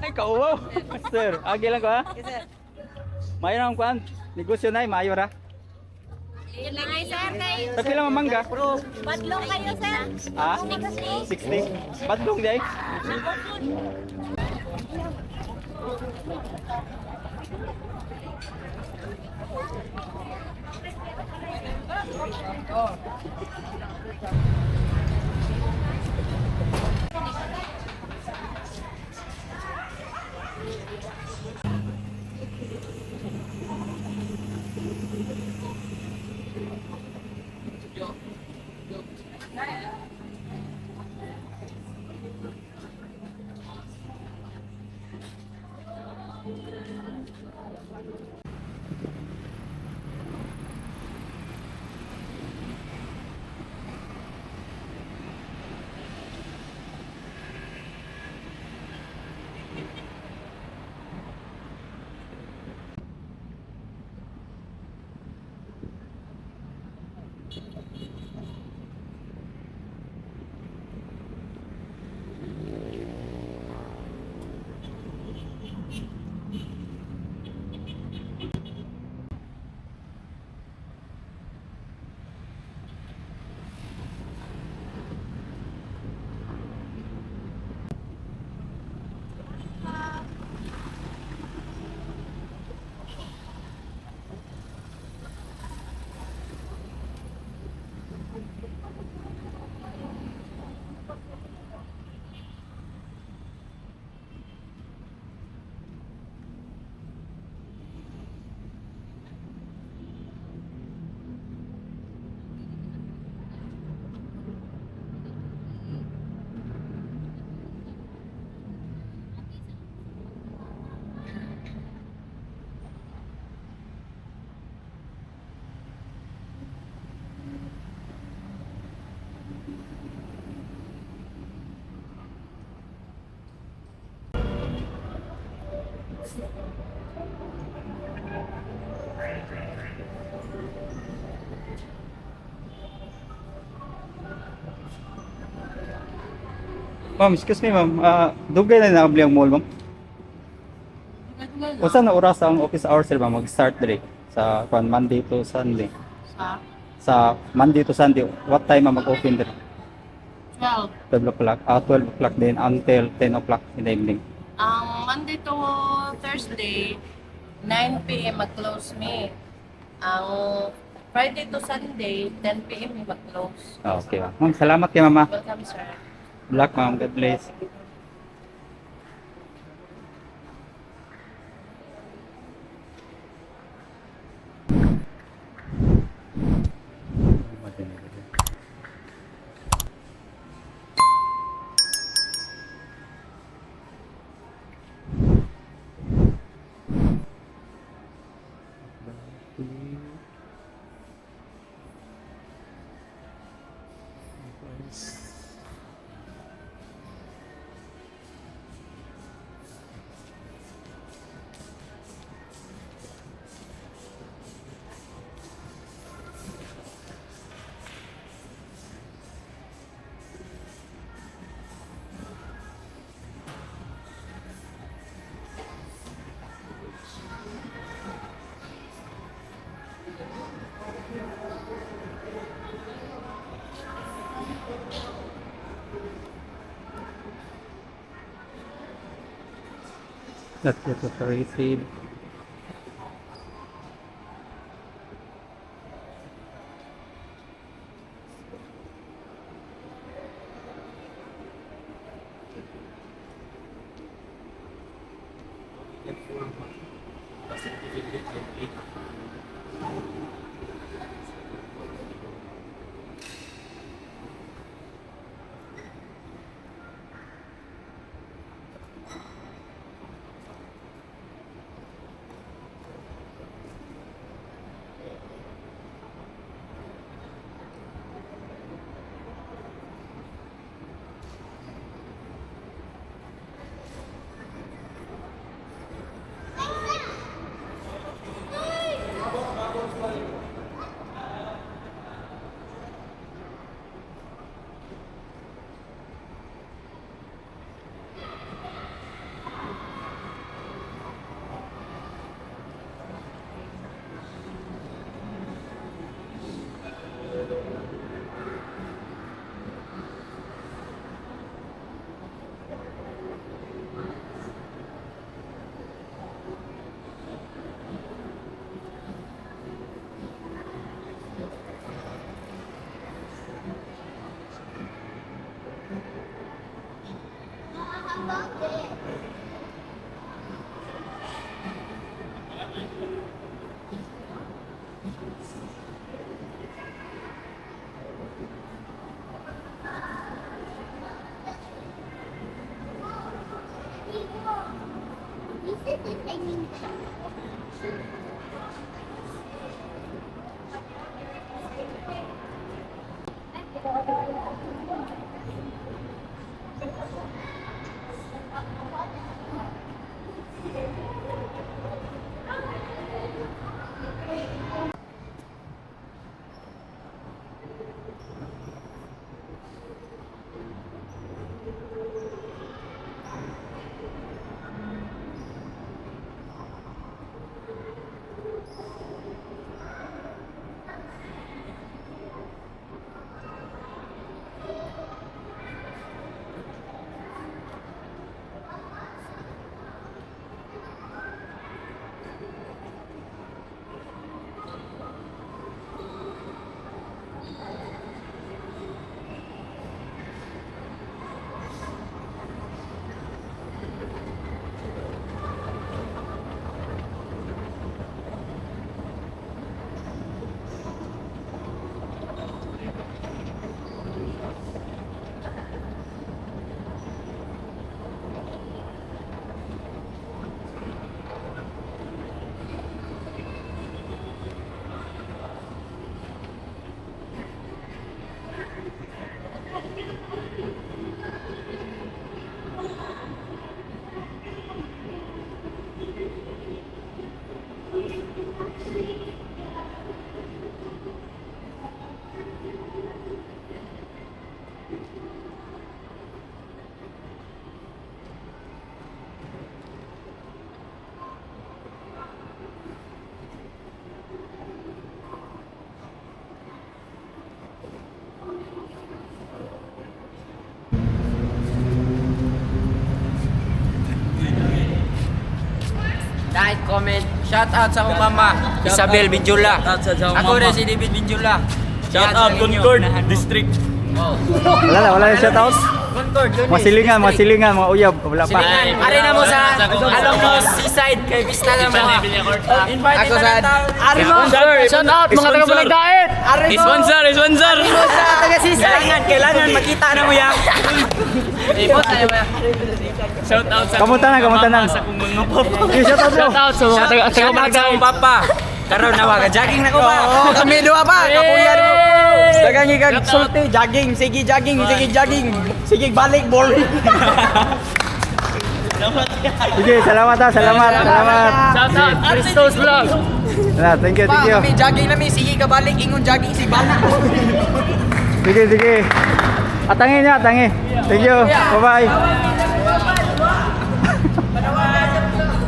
Ay, kauwaw. Sir, agi lang ko ha. Mayo na ang kuan. Negosyo na, mayo ra. Lagay, sir, kay Sa pila mangga? Badlong kayo, sir. Ah? 60. Badlong di ay. Ma'am, excuse me ma'am. Ah, dugay na naabli ang mall, ma'am. Usa na oras ang office hours sir ma'am mag-start dire sa kuan Monday to Sunday. Sa Sa Monday to Sunday, what time ma'am mag-open dire? 12. 12 o'clock. Ah, 12 o'clock din until 10 o'clock in the evening. Ang Monday to Thursday, 9 p.m. mag-close me. Ang Friday to Sunday, 10 p.m. mag-close. Ah, okay ma'am. Ma'am, salamat kay mama. Welcome, sir. Black ma'am, God bless. Not yet authority. Like, comment, shout out sa akong mama, Isabel Binjula. Ako rin si David Binjula. Shout out Concord District. Oh. Wala na, wala na shout out. Concord, Lunes. Mga silingan, mga uyab, wala pa. Silingan. Ari na mo sa Alongnos Seaside kay Vista na mo. Invite Ako sa- Ari mo. Shout out mga taga Balagdaet. Sponsor, sponsor. Kailangan, kailangan makita na mo yan. Shout out sa Kamusta na, kamusta na? Sa akong mga papa. Sige, shout out bro. Shout out sa mga taga Shout out sa akong papa. Karon na wa jogging na ko ba. Oo, kami dua pa, kapuyan mo. Dagang ikag sulti, jogging, sige jogging, sige jogging. Sige balik boring. Sige, salamat ha, salamat, salamat. Shout out Christos Vlog. Salamat, thank you, Pa, thank you. kami jogging nami, sige ka balik, ingon jogging, sige balik. Sige, sige. Atangi niya, atangi. Thank you. Bye-bye.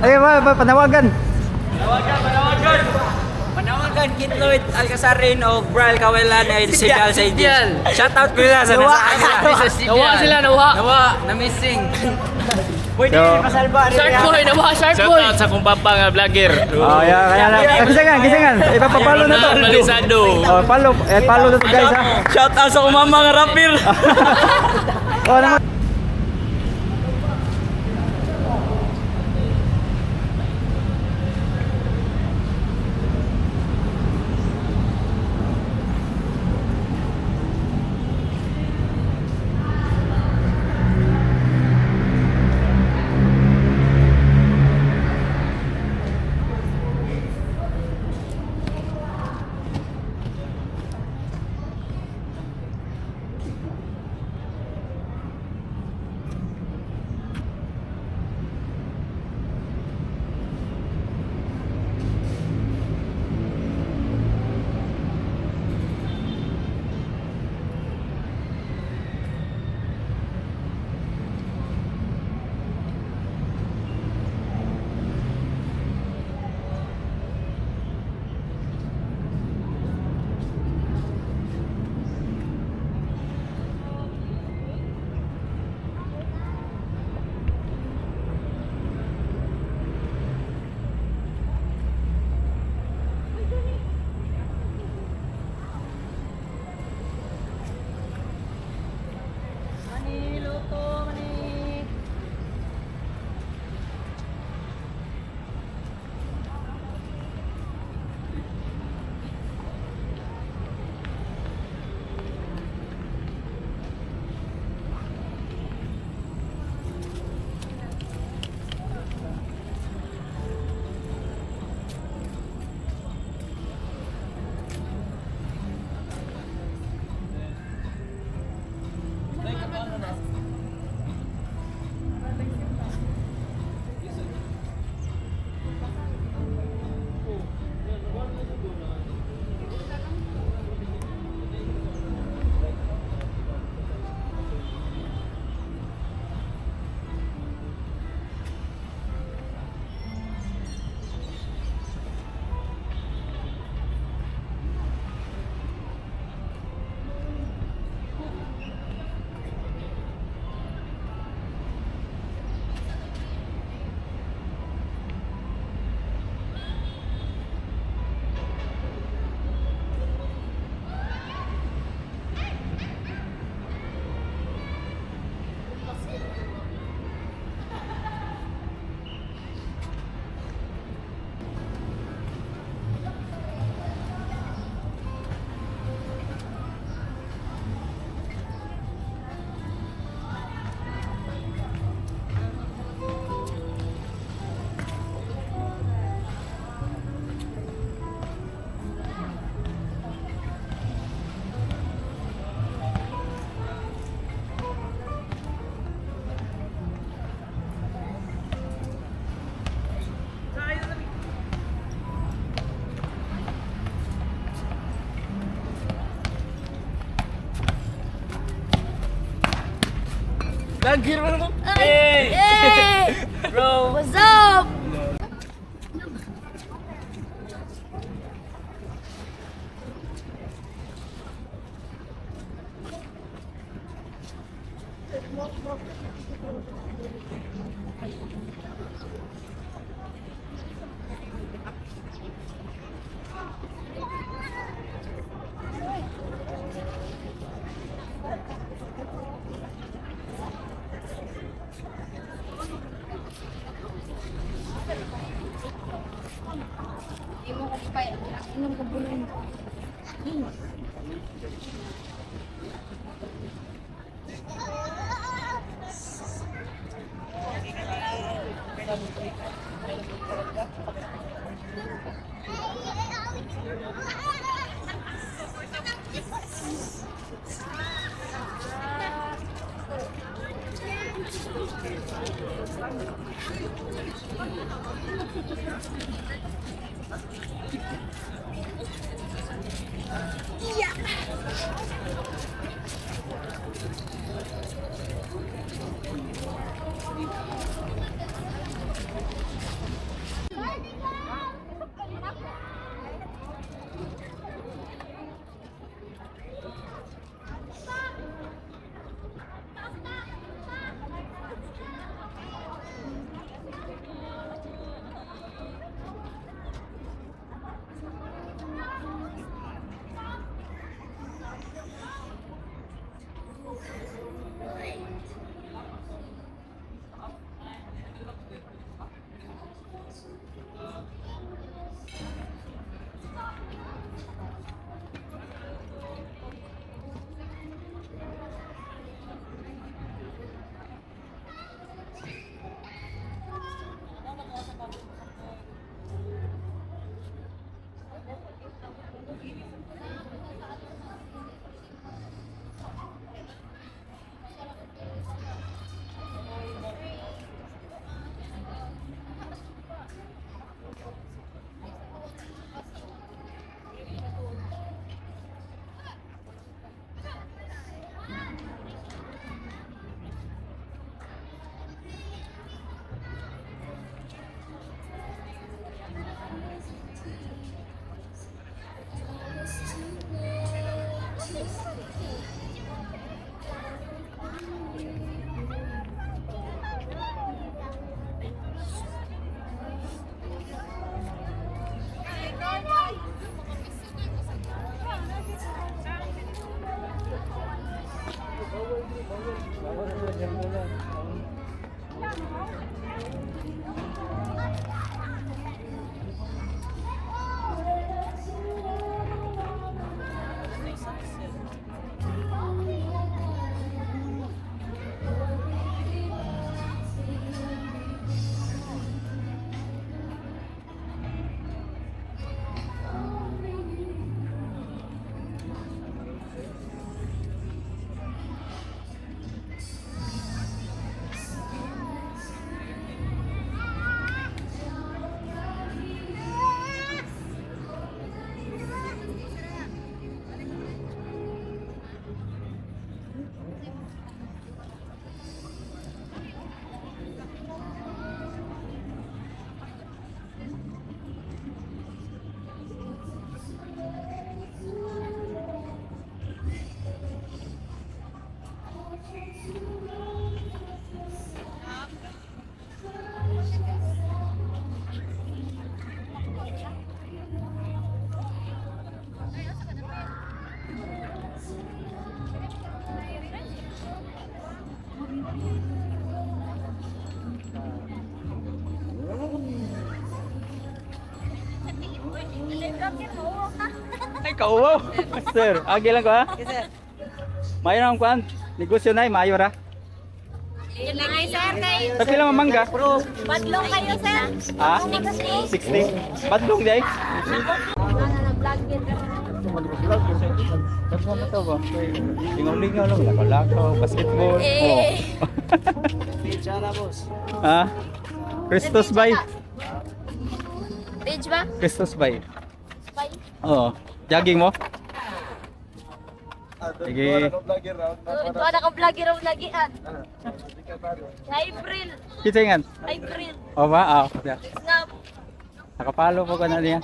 Ay, bye, bye, panawagan. Panawagan Kit Lloyd Alcasarin o Brian Kawelan ay si Gal sa Shout out ko nila sa nasa kanila. Nawa sila, nawa. Nawa, na missing. So, Shark boy, nawa, shark boy. Shout out sa akong papa nga vlogger. oh, yeah, kaya na. Gisingan, gisingan. Ipapapalo na to. Balisado. Oh, follow, eh, follow na to guys ha. Shout out sa akong mama nga rapper. Oh, naman. Vlogger man mo. Hey! Hey! Bro. What's up? Ay, kauwaw. Sir, agi lang ko ha. Mayo na ang kuan. Negosyo na, mayo ra. Ilagay sir kay Sa pila mamangga? Badlong kayo sir. Ha? 60. Badlong day. Tapos mo to ba? Lingaw-lingaw lang, lakaw-lakaw, basketball. Eh. Oh. Ha? Christos bay. Page ba? Christos bay. Bye. Oo. Jogging mo? Sige. Ito na ka vlogger ang lagian. April. Kinsa ingan? April. O ba? Ah, yeah. Snap. Nakapalo po ko na niya.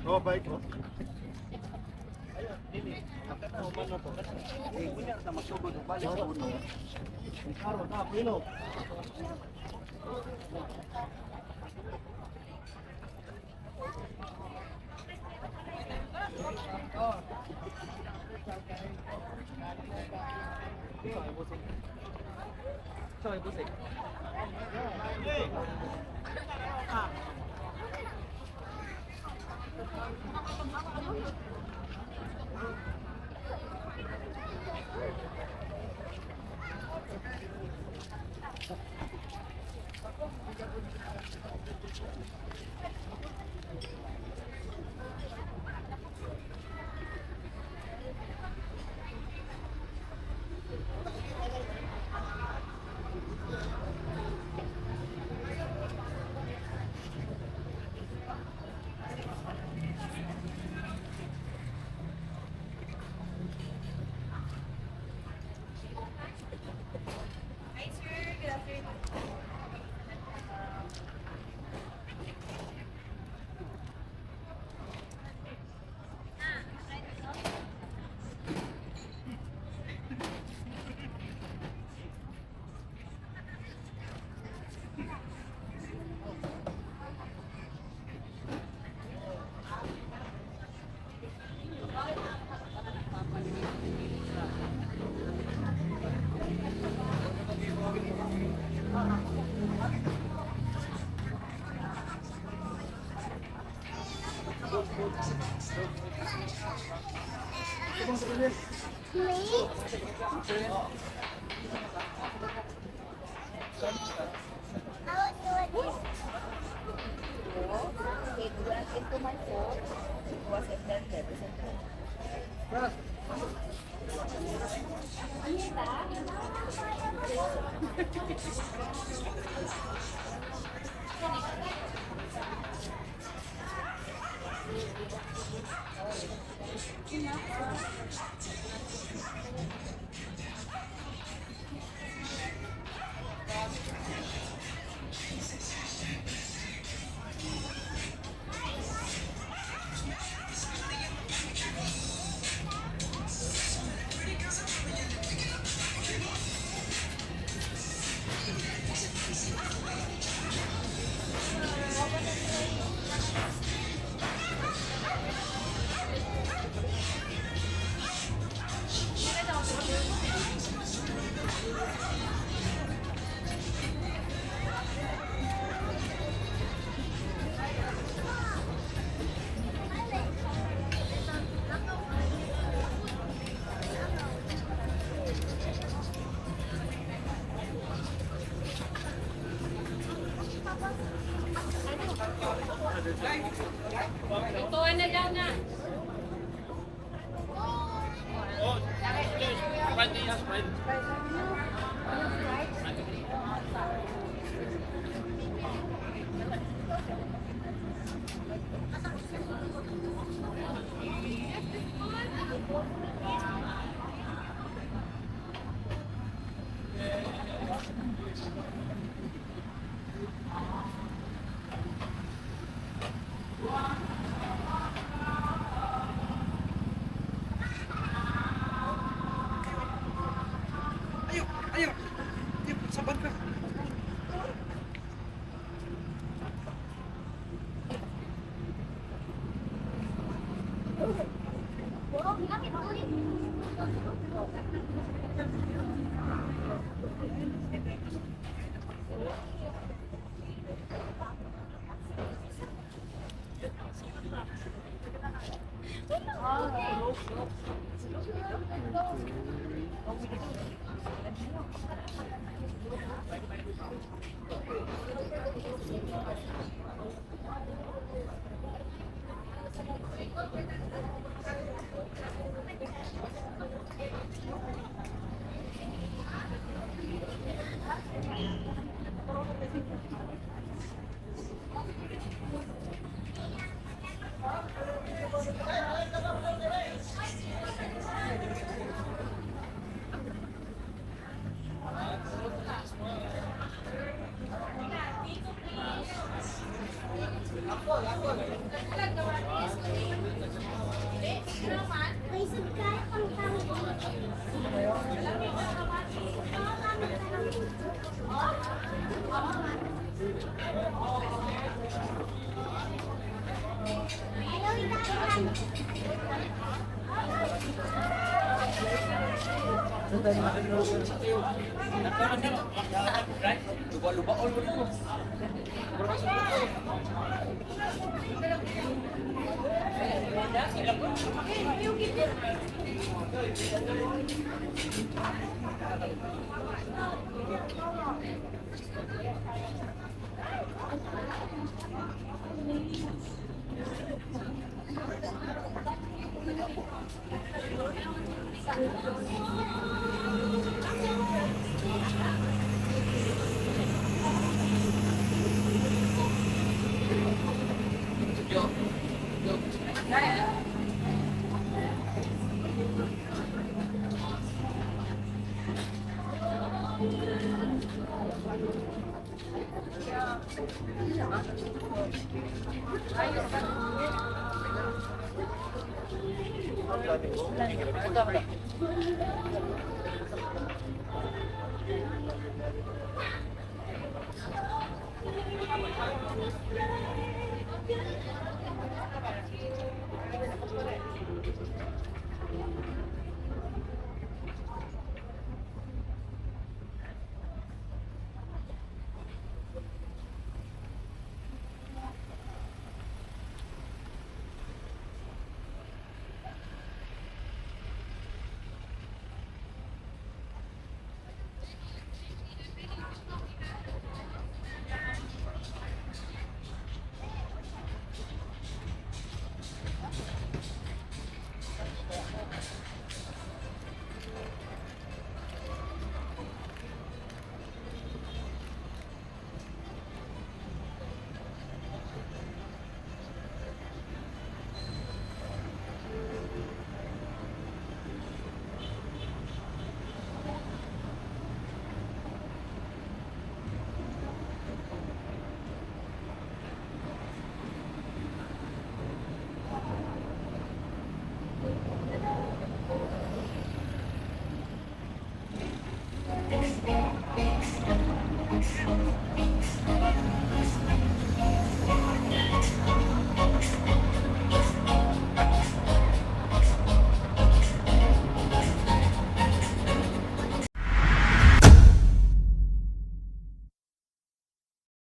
Oh, bike oh. Lutuan na daw na. Ayaw. Saban ka. May subkaya pang tao.